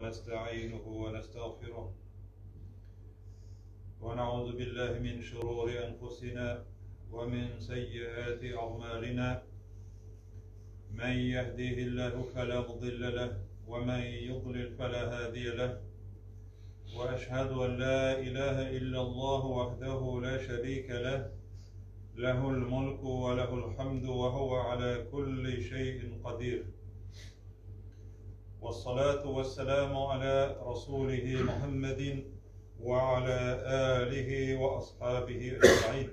ونستعينه ونستغفره ونعوذ بالله من شرور أنفسنا ومن سيئات أعمالنا من يهديه الله فلا مضل له ومن يضلل فلا هادي له وأشهد أن لا إله إلا الله وحده لا شريك له له الملك وله الحمد وهو على كل شيء قدير والصلاة والسلام على رسوله محمد وعلى آله وأصحابه أجمعين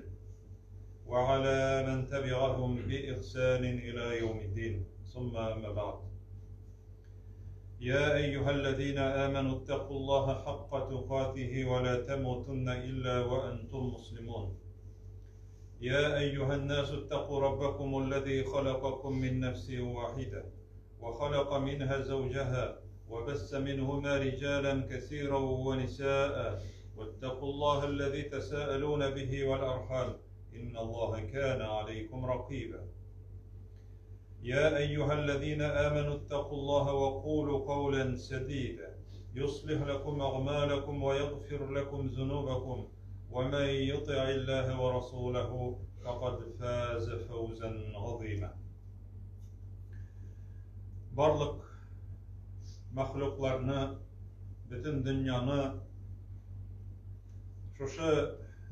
وعلى من تبعهم بإحسان إلى يوم الدين ثم أما بعد يا أيها الذين آمنوا اتقوا الله حق تقاته ولا تموتن إلا وأنتم مسلمون يا أيها الناس اتقوا ربكم الذي خلقكم من نفس واحدة وخلق منها زوجها وبس منهما رجالا كثيرا ونساء واتقوا الله الذي تساءلون به والأرحام إن الله كان عليكم رقيبا يا أيها الذين آمنوا اتقوا الله وقولوا قولا سديدا يصلح لكم أعمالكم ويغفر لكم ذنوبكم ومن يطع الله ورسوله فقد فاز فوزا عظيما Барлык мәхлукларны, бөтен дөньяны, шушы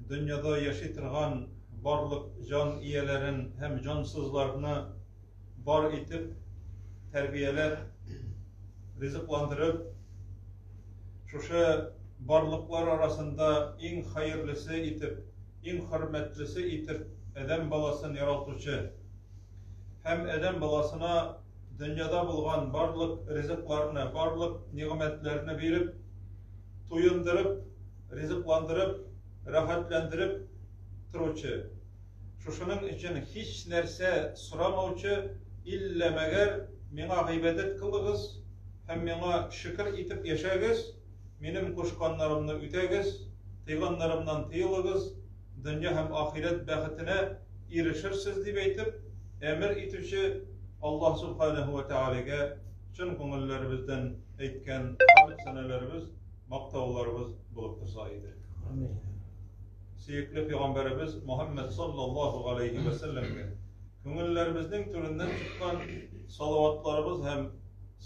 дөньяда яши торган барлык җан ияләрен һәм җансызларны бар итеп, тәрбияләп, ризыкландырып, шушы барлыклар арасында иң хәерлесе итеп, иң хөрмәтлесе итеп адәм баласын яралтучы һәм адәм баласына дөньяда булган барлык ризыкларны, барлык нигъмәтләрне биреп, туендырып, ризыкландырып, рәхәтләндереп торучы, шушының өчен һич нәрсә сорамаучы, иллә мәгәр миңа гыйбадәт кылыгыз һәм миңа шөкер итеп яшәгез, минем кушканнарымны үтәгез, тыйганнарымнан тыелыгыз, дөнья һәм ахирәт бәхетенә ирешерсез дип әйтеп, әмер итүче Аллаһ Субханаһу ва Тәгаләгә чын күңелләребездән әйткән хәмд сәнәләребез, мактауларыбыз булып торса иде. Амин. Сөекле пәйгамбәребез Мухаммад саллаллаһу алейхи ва сәлләмгә күңелләребезнең түреннән чыккан салаватларыбыз һәм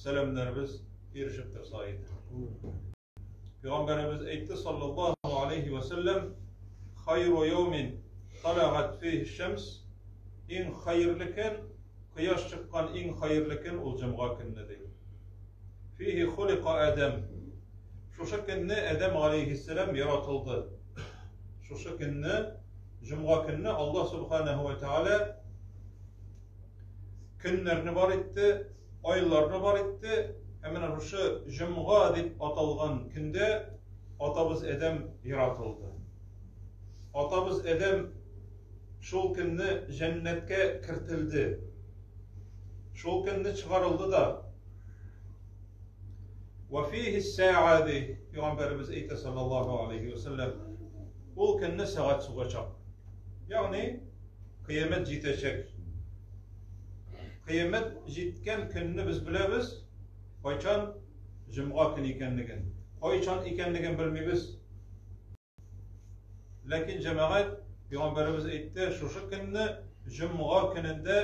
сәламнәребез ирешеп торса иде. Пәйгамбәребез әйтте саллаллаһу алейхи ва сәлләм, хайру яумин талагат фихи шамс, иң хәерле көн, кояш чыккан иң хәерле көн ул җомга көнне ди. Фихи хулика Адам. Шушы көнне Адам алейхиссалам яратылды. Шушы көнне, җомга көнне Аллаһ субханаһу ва тааля көннәрне бар итте, айларны бар итте, һәм менә шушы җомга дип аталган көндә атабыз Адәм яратылды. Атабыз Адәм шул көнне җәннәткә кертелде. Шул көнне чыгарылды да. Ва фихи сәа ди Пәйгамбәребез әйтә саллаллаһу алейхи ва саллям. Ул көнне сәгать сугачак. Ягъни кыямәт җитәчәк. Кыямәт җиткән көнне без беләбез, кайчан җомга көн икәнлеген. Кайчан икәнлеген белмибез. Ләкин җәмәгать пәйгамбәребез әйтте, шушы көнне җомга көнендә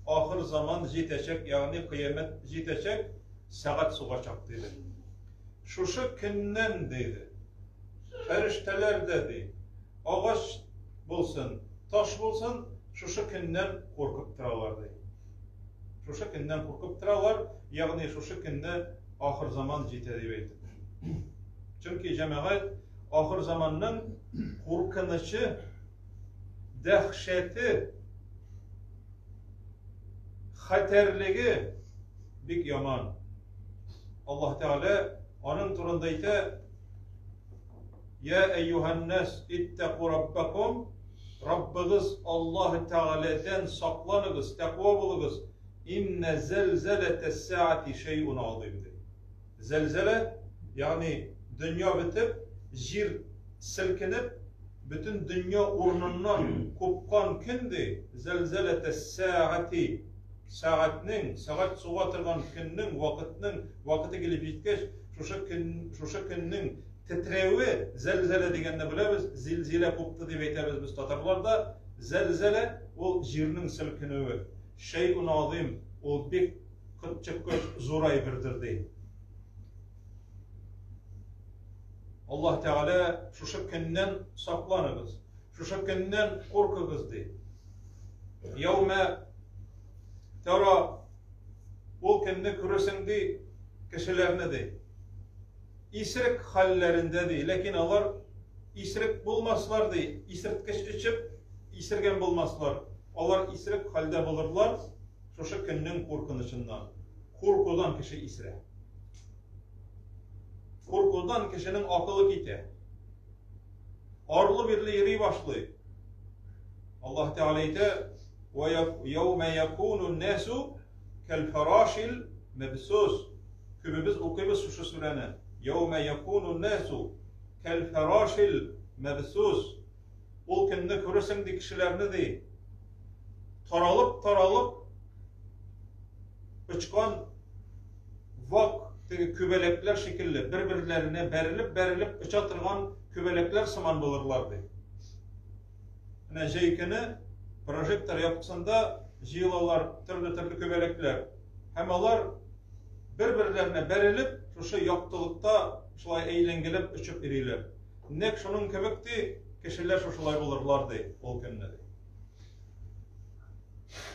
ахыр заман җитәчәк, ягъни кыямәт җитәчәк, сәгать сугачак диде. Шушы көннән диде. Фәрештәләр дә ди, агач булсын, таш булсын, шушы көннән куркып торалар ди. Шушы көннән куркып торалар, ягъни шушы көнне ахыр заман җитә дип әйтеп. Чөнки җәмәгать ахыр заманның куркынычы, дәһшәте, хәтәрлеге бик яман. Аллаһ Тәгалә аның турында әйтә, Я әйюһәннәс, иттәку раббакум, Раббыгыз Аллаһ Тәгаләдән сакланыгыз, тәкъва булыгыз. Иннә зәлзәләтәс сәгати шәйун азим ди. Зәлзәлә, ягъни дөнья бетеп, җир селкенеп, бөтен дөнья урыныннан купкан көн ди, зәлзәләтәс сәгати. Сәгатьнең, сәгать суга торган көннең, вакытның, вакыты килеп җиткәч, Шушы көн, шушы көннең тетрәве, зәлзәлә дигәнне беләбез, зилзилә купты дип әйтәбез без татарларда. Зәлзәлә ул җирнең селкенүе. Шәйун азим, ул бик котчыккыч зур әйбердер ди. Аллаһ Тәгалә шушы көннән сакланыгыз, шушы көннән куркыгыз ди. Яумә тара ул көнне күрерсең ди кешеләрне ди. Исерек хәлләрендә ди, ләкин алар исерек булмаслар ди, исерткеч эчеп исергән булмаслар. Алар исерек хәлдә булырлар шушы көннең куркынычыннан. Куркудан кеше исерә. Куркудан кешенең акылы китә. Арлы-бирле йөри башлый. Аллаһ Тәгалә әйтә: "Ва яума якуну насу кал-фарашил мабсус". Күбебез укыйбыз шушы сүрәне. Яума якуну насу кал-фарашил мабсус. Ул көнне күрерсең ди кешеләрне ди. Таралып-таралып очкан вак теге күбәләкләр шикелле бер-берләренә бәрелеп-бәрелеп оча торган күбәләкләр сыман булырлар ди. Менә җәй көне прожектор яктысында җыелалар төрле-төрле күбәләкләр. Һәм алар бер-берләренә бәрелеп, шушы яктылыкта шулай әйләнгәләп очып йөриләр. Нәкъ шуның кебек ди, кешеләр шушылай булырлар ди ул көнне ди.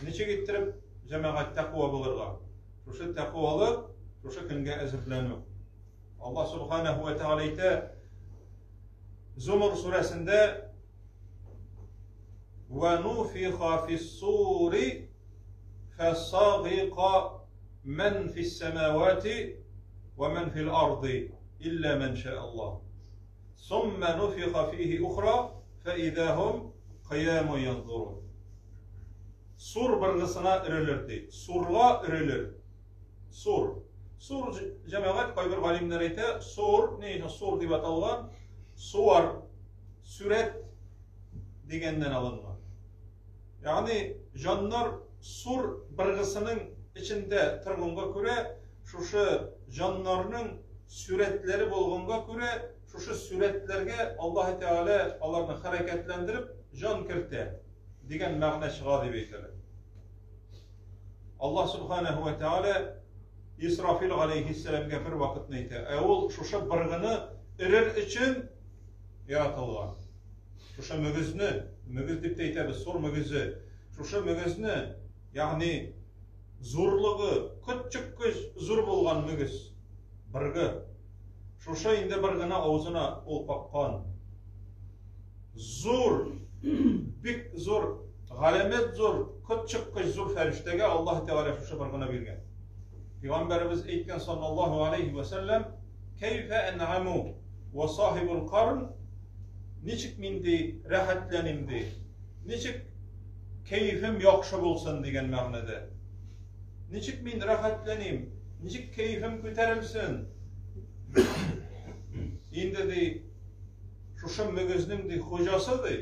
Ничек иттереп җәмәгать тәкъва булырга? Шушы тәкъвалык, шушы көнгә әзерләнү. Аллаһ субханаху ва тааля әйтә Зумар сүрәсендә Ва нуфиха фис-сури фасагыка ман фис-самавати ва ман фил-арди илля ман ша Аллаһ. Сумма нуфиха фихи ухра фаиза хум кыяму янзурун. Сур быргысына өрелер ди. Сурга өрелер. Сур. Сур җәмәгать кайбер галимнәр әйтә, сур, ни өчен сур дип аталган? Суар, сүрәт дигәннән алынган. Ягъни җаннар сур быргысының эчендә торганга күрә, шушы җаннарның сүрәтләре булганга күрә, шушы сүрәтләргә Аллаһ Тәгалә аларны хәрәкәтләндереп җан кертә дигән мәгънә чыга дип әйтәләр. Аллаһ Субханаһу ва Тәгалә Исрафил галәйһиссәламгә бер вакытны әйтә. Ә ул шушы быргыны өрер өчен яратылган. Шушы мөгезне, мөгез дип тә әйтәбез, сур мөгезе. Шушы мөгезне, ягъни зурлыгы котчыккыч зур булган мөгез, быргы. Шушы инде быргыны авызына ул капкан. Зур, бик зур, галәмәт зур, котчыккыч зур фәрештәгә Аллаһ Тәгалә шушы быргыны биргән. Пәйгамбәребез әйткән саллаллаһу алейхи ва сәлләм, "Кәйфә ән'аму ва сахибул карн" Ничек мин ди рәхәтләним ди. Ничек кәефем яхшы булсын дигән мәгънәдә. Ничек мин рәхәтләним, ничек кәефем күтәрелсен? Инде ди, шушы мөгезнең ди хуҗасы ди,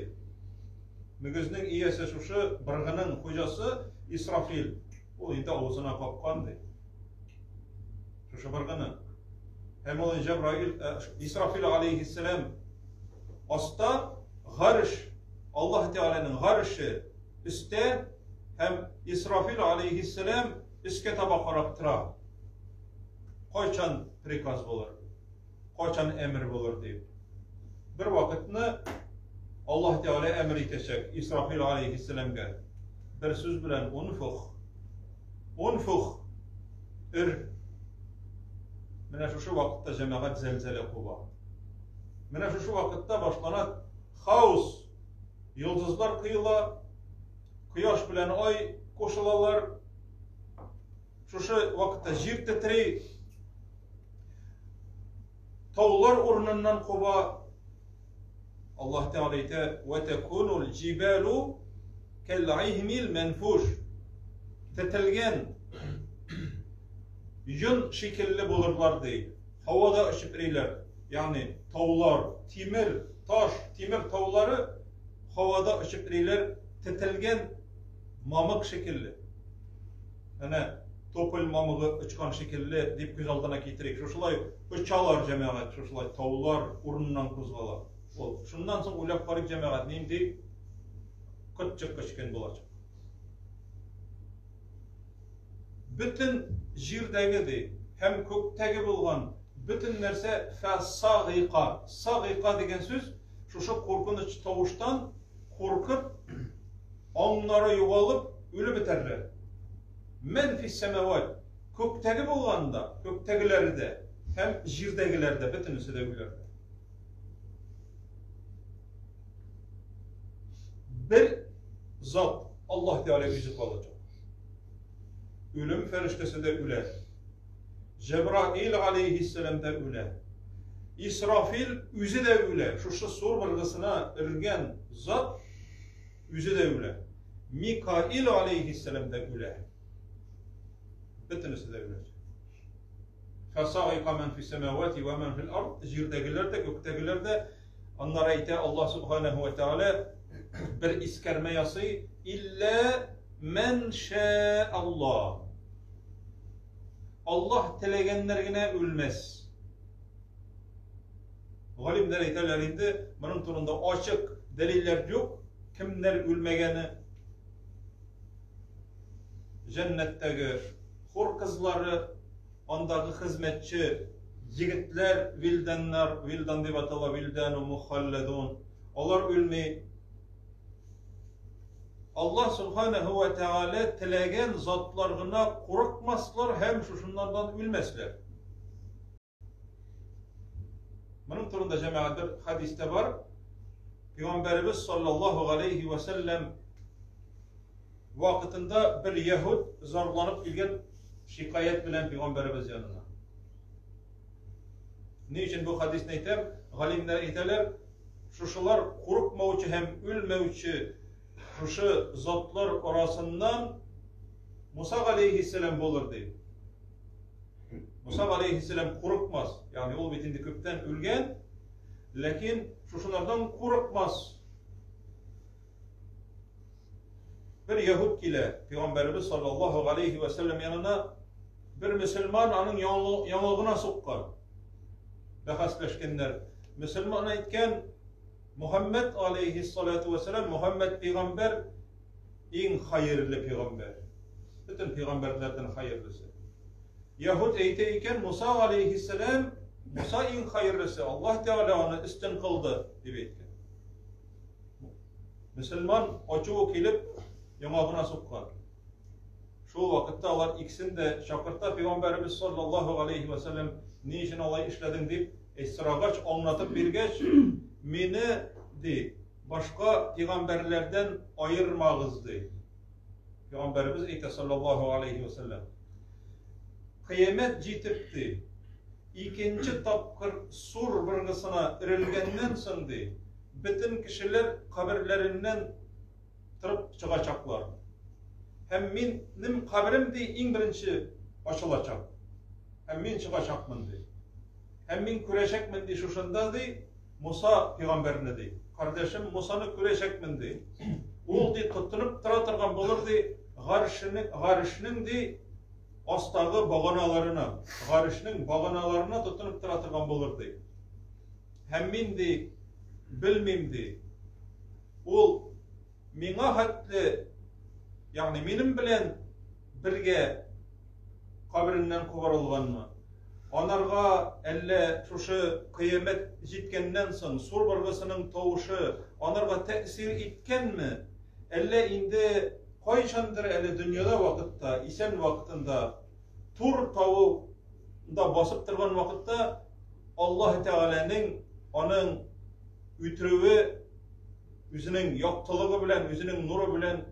мөгезнең иясе шушы быргының хуҗасы Исрафил. Ул инде авызына капкан ди. Шушы быргыны. Һәм ул Җәбраил, э, Исрафил алейхиссалам аста гарш, Аллаһ Тәгаләнең гарше өстә һәм Исрафил алейхиссалам өскә таба карап тора. Кайчан приказ булыр? Кайчан әмер булыр дип. Бер вакытны Аллаһ Тәгалә әмер итәчәк Исрафил алейхиссәламгә. Бер сүз белән унфух. Унфух. Өр. Менә шушы вакытта җәмәгать зәлзәлә куба. Менә шушы вакытта башлана хаос. Йолдызлар коела, кояш белән ай кушылалар. Шушы вакытта җир тетри, таулар урыныннан куба. Аллаһ Тәгалә әйтә: "Ва такунул җибалу кал-ихмил манфуш." Тетелгән йон шикелле булырлар ди. Һавада очып йөриләр. Ягъни таулар, тимер, таш, тимер таулары һавада очып йөриләр, тетелгән мамык шикелле. Әнә Тополь мамыгы очкан шикелле дип күз алдына китерик. Шушылай очалар җәмәгать, шушылай таулар урыныннан кузгала. Ул. Шуннан соң уйлап карыйк җәмәгать, нинди котчыккыч көн булачак. Бөтен җирдәге ди һәм күктәге булган бөтен нәрсә фәсагыйка. Сагыйка дигән сүз шушы куркыныч тавыштан куркып, аңнары югалып, үлеп бетәрләр. Мән фис сәмәват, күктәге булган да, күктәгеләре дә һәм җирдәгеләр дә, бөтенесе дә үләрләр. Бер зат Аллаһ Тәгалә үзе калачак. Үлем фәрештәсе дә үлә. Җәбраил алейһиссәлам да үлә. Исрафил үзе дә үлә. Шушы сур быргысына өргән зат үзе дә үлә. Микаил алейһиссәлам да үлә. Бөтенесе дә үлә. Фасаика ман фис самавати ва ман фил ард, җирдәгеләр дә, күктәгеләр дә. Аннары әйтә Аллаһ субханаһу ва тааля бер искәрмә ясый, илля мән ша Аллаһ. Аллаһ теләгәннәр генә үлмәс. Галимнәр әйтәләр инде, моның турында ачык дәлилләр юк, кемнәр үлмәгәне. Җәннәттәге хур кызлары, андагы хезмәтче егетләр, вилданнар, вилдан дип атала, вилдану мухалладун. Алар үлми. Аллаһ субханаһу ва тааля теләгән затлар гына курыкмаслар һәм шушыннардан үлмәсләр. Моның турында җәмәгать бер хәдистә бар. Пәйгамбәребез саллаллаһу алейхи ва сәлләм вакытында бер яһүд зарланып килгән шикаять белән пәйгамбәребез янына. Ни өчен бу хәдисне әйтәм? Галимнәр әйтәләр, шушылар курыкмаучы һәм үлмәүче шушы затлар арасыннан Муса алейхиссәлам булыр ди. Муса алейхиссәлам курыкмас. Ягъни ул бит инде күптән үлгән, ләкин шушылардан курыкмас. Бер яһүд килә, пәйгамбәребез саллаллаһу алейхи ва сәлләм янына, бер мөселман аның яңагына суккан. Бәхәсләшкәннәр. Мөселман әйткән, Мухаммед алейхиссалату ва сәлам, Мухаммед пәйгамбәр иң хәерле пәйгамбәр. Бөтен пәйгамбәрләрдән хәерлесе. Яһүд әйтә икән, Муса алейхиссәлам, Муса иң хәерлесе, Аллаһ Тәгалә аны өстен кылды, дип әйткән. Мөселман ачуы килеп, яңагына суккан. Шул вакытта алар икесен дә чакырта, пәйгамбәребез саллаллаһу алейхи ва сәлләм, ни өчен алай эшләдең дип, сорагач, аңлатып биргәч, мине, ди, башка пәйгамбәрләрдән аермагыз, ди. Пәйгамбәребез әйтә, саллаллаһу алейхи ва сәлләм. Кыямәт җитеп, ди, икенче тапкыр сур быргысына өрелгәннән соң, ди, бөтен кешеләр каберләреннән торып чыгачаклар. Һәм минем каберем, ди, иң беренче ачылачак. Һәм мин чыгачакмын, ди. Һәм мин күрәчәкмен, ди, шушында, ди, Муса пәйгамбәрне, ди. Кардәшем Мусаны күрәчәкмен, ди. Ул, ди, тотынып тора торган булыр, ди, гаршенең, гаршнең, ди, астагы баганаларына, гаршнең баганаларына тотынып тора торган булыр, ди. Һәм мин, ди, белмим, ди. Ул миңа хәтле, ягъни минем белән бергә кабереннән кубарылганмы? Анарга әллә шушы кыямәт җиткәннән соң сур быргысының тавышы анарга тәэсир иткәнме? Әллә инде кайчандыр әле дөньяда вакытта, исән вакытында Тур тавында басып торган вакытта Аллаһ Тәгаләнең аның үтерүе үзенең яктылыгы белән, үзенең нуры белән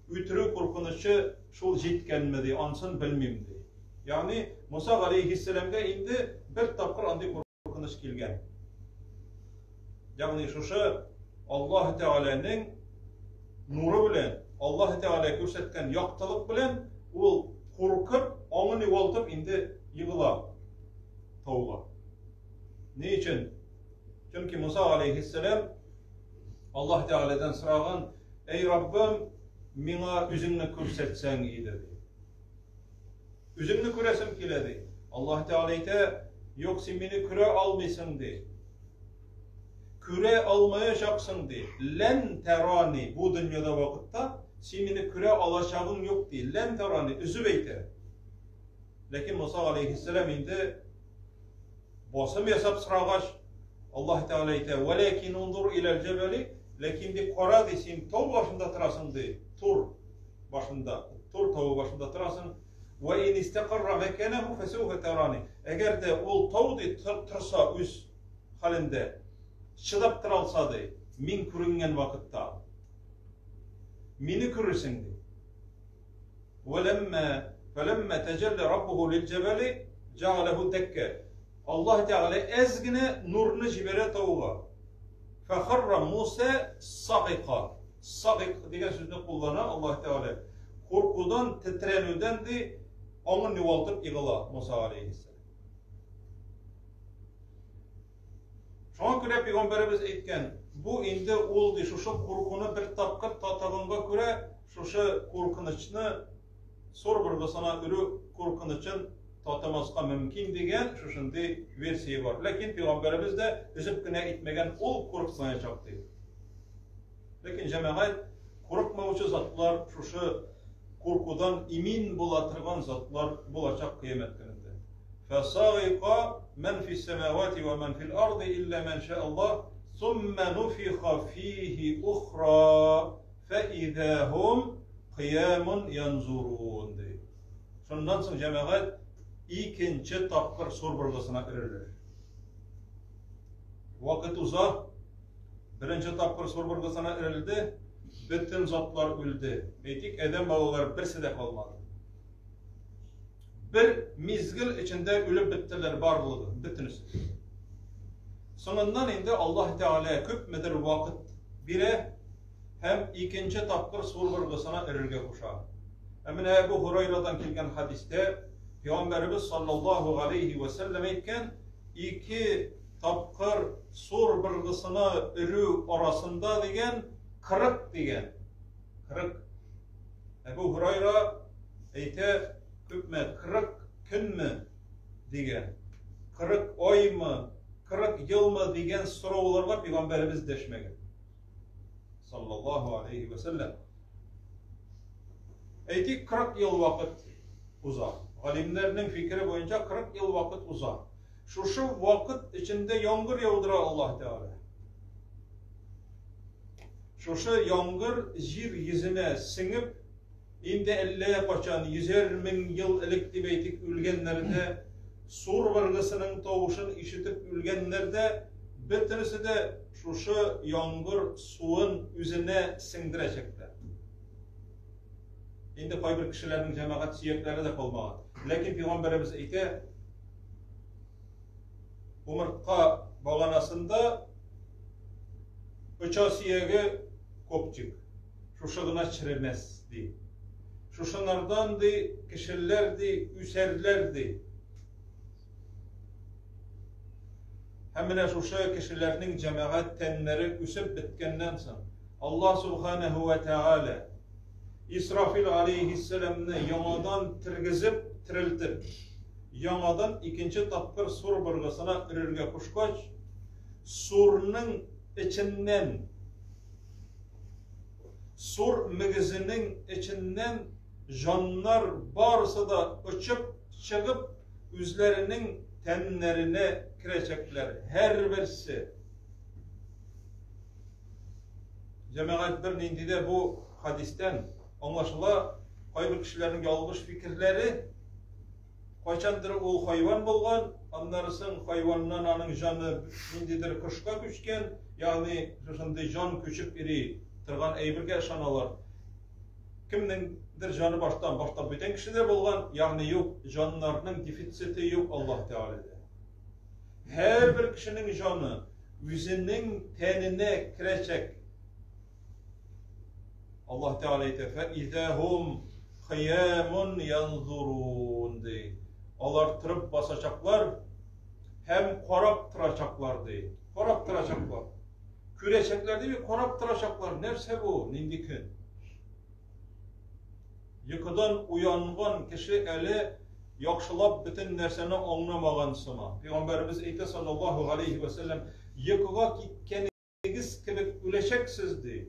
үтерү куркынычы шул җиткәнме ди, ансын белмим ди. Ягъни Муса галәйһиссәламгә инде бер тапкыр андый куркыныч килгән. Ягъни шушы Аллаһ Тәгаләнең нуры белән, Аллаһ Тәгалә күрсәткән яктылык белән ул куркып, аңын югалтып инде егыла тауга. Ни өчен? Чөнки Муса алейхиссәлам Аллаһ Тәгаләдән сораган, "Әй Раббым, миңа үзеңне күрсәтсәң иде", ди. Үзеңне күрәсем килә, ди. Аллаһ Тәгалә әйтә, юк, син мине күрә алмыйсың, ди. Күрә алмаячаксың, ди. Лән тәрани, бу дөньяда вакытта син мине күрә алачагың юк, ди. Лән тәрани, өзеп әйтә. Ләкин Муса алейхиссәлам инде басым ясап сорагач, Аллаһ Тәгалә әйтә, "Вәләкин унзур иләл җәбәли", ләкин ди, кара ди, син тау башында торасың ди, Тур башында, Тур тавы башында торасың. Вә ин истәкарра мәкәнәһу фәсәүфә тарани. Әгәр дә ул тау ди торса үз хәлендә, чыдап тора алса ди, мин күренгән вакытта мине күрерсең ди. Вәләммә фәләммә тәҗәллә раббуху лил-җәбәли җәгаләһу дәккә. Аллаһ Тәгалә әз генә нурны җибәрә тауга. Фәхарра Муса сагыйка. Сагыйк дигән сүзне куллана Аллаһ Тәгалә. Куркудан, тетрәнүдән ди, аңын югалтып егыла Муса алейһиссәлам. Шуңа күрә пәйгамбәребез әйткән, бу инде ул ди шушы куркуны бер тапкыр татыганга күрә, шушы куркынычны сур быргысына өрү куркынычын татымаска мөмкин дигән шушындый версия бар. Ләкин пәйгамбәребез дә өзеп кенә әйтмәгән, ул курыкмаячак дип. Ләкин җәмәгать курыкмаучы затлар шушы куркудан имин була торган затлар булачак кыямәт көнендә. Фасагыйка ман фис самавати ва ман фил арди илля ман ша Аллаһ, сумма нуфиха фихи ухра, фа иза хум кыямун янзурун ди. Шуннан соң җәмәгать икенче тапкыр сур быргысына өрелер. Вакыт уза, беренче тапкыр сур быргысына өрелде, бөтен затлар үлде. Әйтик, адәм балалары берсе дә калмады. Бер мизгел эчендә үлеп беттеләр барлыгы, бөтенесе. Соңыннан инде Аллаһ Тәгалә күпмедер вакыт бирә һәм икенче тапкыр сур быргысына өрергә куша. Ә менә Әбу Һурайрадан килгән хәдистә Пәйгамбәребез саллаллаһу алейхи ва сәлләм әйткән, ике тапкыр сур быргысына өрү арасында дигән 40 дигән. 40. Әбу Һурайра әйтә, күпме? 40 көнме дигән. 40 аймы, 40 елмы дигән сорауларга пәйгамбәребез дәшмәгән. Саллаллаһу алейхи ва сәлләм. Әйтик, 40 ел вакыт уза. Галимнәрнең фикере буенча 40 ел вакыт уза. Шушы вакыт эчендә яңгыр яудыра Аллаһ Тәгалә. Шушы яңгыр җир йөзенә сеңеп, инде әллә качан, йөзәр мең ел элек дип әйтик, үлгәннәрдә, сур быргысының тавышын ишетеп үлгәннәрдә, бөтенесе дә шушы яңгыр суын үзенә сеңдерәчәкләр. Инде кайбер кешеләрнең җәмәгать сөякләре дә калмаган. Ләкин пәйгамбәребез әйтә, умыртка баганасында оча сөяге копчик. Шушы гына черемәс, ди. Шушынардан, ди, кешеләр, ди, үсәрләр, ди. Һәм менә шушы кешеләрнең җәмәгать тәннәре үсеп беткәннән соң, Аллаһ субханаһу ва тааля Исрафил алейһиссәламны яңадан тергезеп, терелтеп, яңадан икенче тапкыр сур быргысына өрергә кушкач, сурның эченнән, сур мөгезенең эченнән җаннар барысы да очып чыгып, үзләренең тәннәренә керәчәкләр, һәрберсе. Җәмәгать бер нинди дә бу хадистән аңлашыла, кайбер кешеләрнең ялгыш фикерләре, кайчандыр ул хайван булган, аннары соң хайваннан аның җаны ниндидер кошка күчкән, ягъни шушындый җан күчеп йөри торган әйбергә ышаналар. Кемнеңдер җаны баштан, башта бүтән кешедә булган, ягъни юк, җаннарның дефициты юк Аллаһ Тәгаләдә. Һәрбер кешенең җаны үзенең тәненә керәчәк. Аллаһ Тәгалә әйтә: "Фә иза хум кыямун янзурун" ди. Алар торып басачаклар һәм карап торачаклар ди. Карап торачаклар. Күрәчәкләр дип карап торачаклар. Нәрсә бу? Нинди көн? Йокыдан уянган кеше әле Яхшылап бөтен нәрсәне аңламаган сыман. Пәйгамбәребез әйтә саллаллаһу алейхи ва сәлләм, йокыга киткәнегез кебек үләчәксез ди.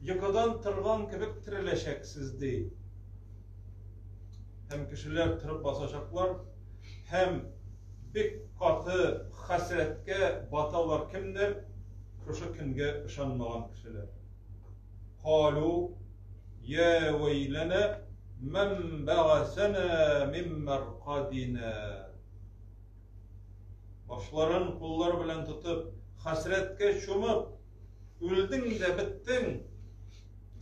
Йокыдан торган кебек тереләчәксез ди. Һәм кешеләр торып басачаклар һәм бик каты хәсрәткә баталар кемнәр? Шушы көнгә ышанмаган кешеләр. Калу я вәйләнә мән бәгасәнә мин мәркадинә. Башларын куллар белән тотып, хәсрәткә чумып, үлдең дә беттең.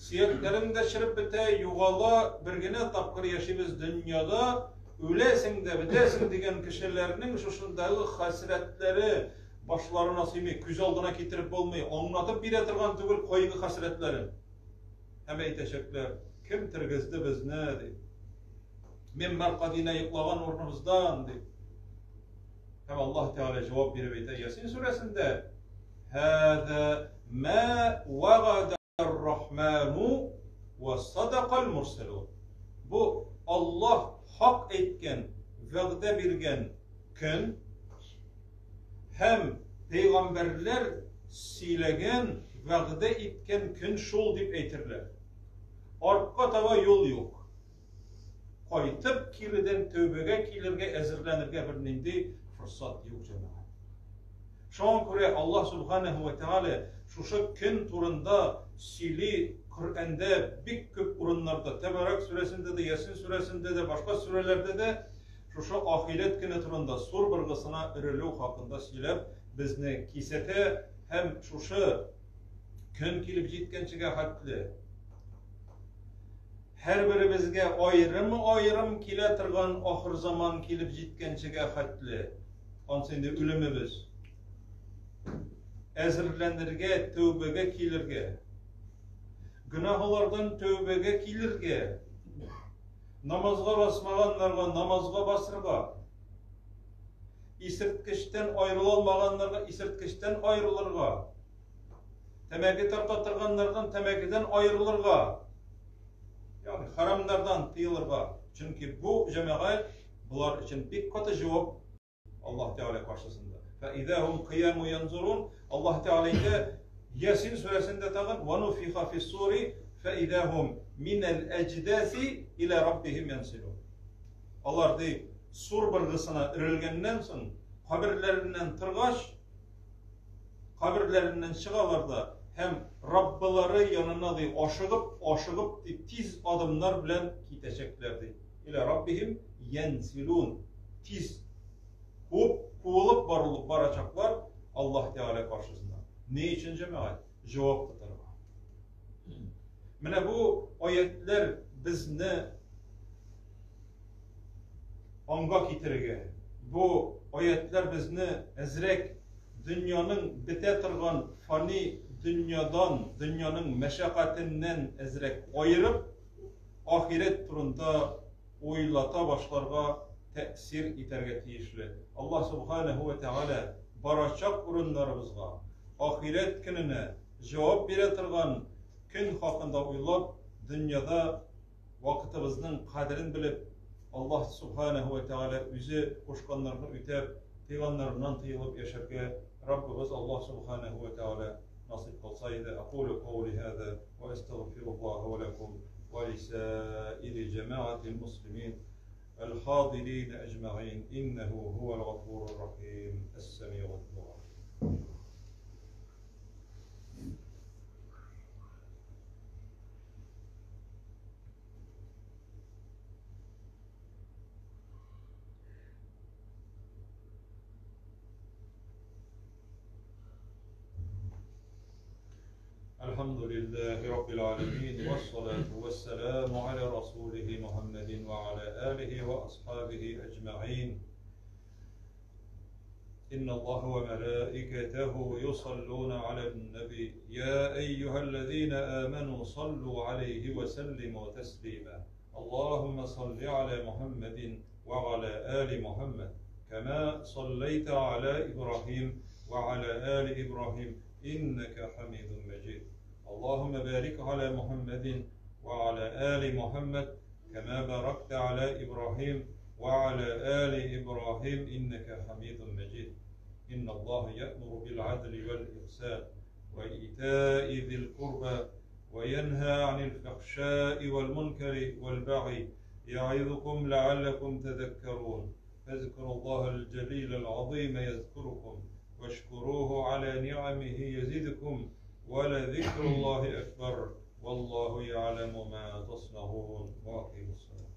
Сөякләрең дә череп бетә, югала, бер генә тапкыр яшибез дөньяда, үләсең дә бетәсең дигән кешеләрнең шушындагы хәсрәтләре башларына сыймый, күз алдына китереп булмый, аңлатып бирә торган түгел кайгы хәсрәтләрен. Һәм әйтәчәкләр, кем тергезде безне, дип. Мин мәркадинә йоклаган урыныбыздан, дип. Һәм Аллаһ Тәгалә җавап биреп әйтә Ясин сүрәсендә, Һәзә мә вагада ар-Рахману ва садакал мурсалун. Бу Аллаһ хак әйткән, вәгъдә биргән көн һәм пәйгамбәрләр сөйләгән, вәгъдә иткән көн шул дип әйтерләр. Артка таба юл юк. Кайтып киредән тәүбәгә килергә, әзерләнергә бернинди форсат юк, җәмәгать. Шуңа күрә Аллаһ субханаһу ва тааля шушы көн турында сөйли Коръәндә бик күп урыннарда, Тәбарак сүрәсендә дә, Ясин сүрәсендә дә, башка сүрәләрдә дә шушы ахирәт көне турында, сур быргысына өрелү хакында сөйләп, безне кисәтә һәм шушы көн килеп җиткәнчегә хәтле һәрберебезгә аерым-аерым килә торган ахыр заман килеп җиткәнчегә хәтле, ансы инде үлемебез, әзерләнергә, тәүбәгә килергә, гөнаһлардан тәүбәгә килергә, намазга басмаганнарга намазга басырга, исерткечтән аерыла алмаганнарга исерткечтән аерылырга, тәмәке тарта торганнардан тәмәкедән аерылырга, ягъни харамнардан тыелырга. Чөнки бу җәмәгать болар өчен бик каты җавап Аллаһ Тәгалә каршысында. Фәизә һум кыяму янзурун. Аллаһ Тәгалә әйтә Ясин сүрәсендә тагын ва нуфиха фис-сури фәизә һум минәл әҗдәси иля раббихим янсилун. Алар ди сур быргысына өрелгәннән соң каберләреннән торгач каберләреннән чыгалар да һәм Раббылары янына ди ашыгып, ашыгып ди тиз адымнар белән китәчәкләр ди. Иля раббихим янсилун. Тиз куып, куылып барылып барачаклар Аллаһ Тәгалә каршысына. Ни өчен җәмәгать? Җавап тотарга. Менә бу аятлар безне аңга китерергә. Бу аятлар безне әзрәк дөньяның бетә торган фани дөньядан, дөньяның мәшәкатеннән әзрәк аерып, ахирәт турында уйлата башларга тәэсир итәргә тиешле. Аллаһ субханаһу ва тәгалә барачак урыннарыбызга, ахирәт көненә җавап бирә торган көн хакында уйлап, дөньяда вакытыбызның кадерен белеп, Аллаһ Субханаһу ва Тәгалә үзе кушканнарны үтәп, тыйганнарыннан тыелып яшәргә Раббыбыз Аллаһ Субханаһу ва Тәгалә насыйп кылса иде. Акулю каули һаза ва астагфируллаһа ва лакум ва лисаири җәмәгатил муслимин الحاضرين أجمعين إنه هو الغفور الرحيم السميع الدعاء. الحمد لله رب العالمين والصلاة والسلام على رسوله محمد وعلى آله وأصحابه أجمعين. إن الله وملائكته يصلون على النبي يا أيها الذين آمنوا صلوا عليه وسلموا تسليما. اللهم صل على محمد وعلى آل محمد كما صليت على إبراهيم وعلى آل إبراهيم إنك حميد مجيد. اللهم بارك على محمد وعلى آل محمد كما باركت على إبراهيم وعلى آل إبراهيم إنك حميد مجيد. إن الله يأمر بالعدل والإحسان وإيتاء ذي القربى وينهى عن الفحشاء والمنكر والبغي يعظكم لعلكم تذكرون. فاذكروا الله الجليل العظيم يذكركم، واشكروه على نعمه يزدكم، ولذكر الله أكبر، والله يعلم ما تصنعون. وأقيموا الصلاة.